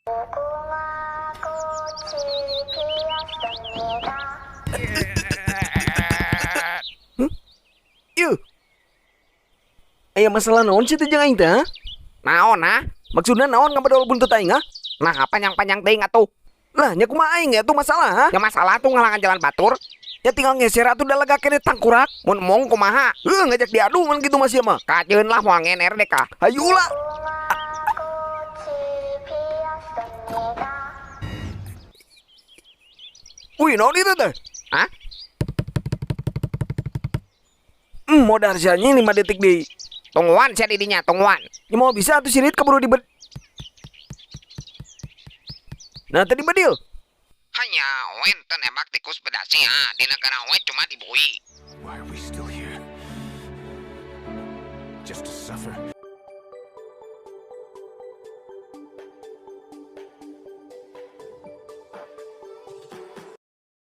Huh? Yuh. Aya masalah naon sih teh jeung aing teh, ha? Naon, ha? Maksudna naon ngabedol buntut aing, ha? Nah, panjang-panjang teuing atuh. Lah, nya kumaha aing atuh masalah, ha? Ya masalah tuh ngalangan jalan batur. Ya tinggal ngeser atuh da lega keneh tangkurak. Mun embung kumaha? Heuh, ngajak diadu mun kitu mah sia mah. Kajeun lah moal ngener deh kah. Hayu lah. Wih, naon itu teh? Hah? Modar sia anjing 5 detik deui. Tungguan sia di dinya, tungguan. Ya mau bisa atuh sirit keburu dibed. Nah, tadi bedil. Hanya wen teu nembak tikus bedasi ha, di negara we cuma dibui. Why are we still here? Just to suffer.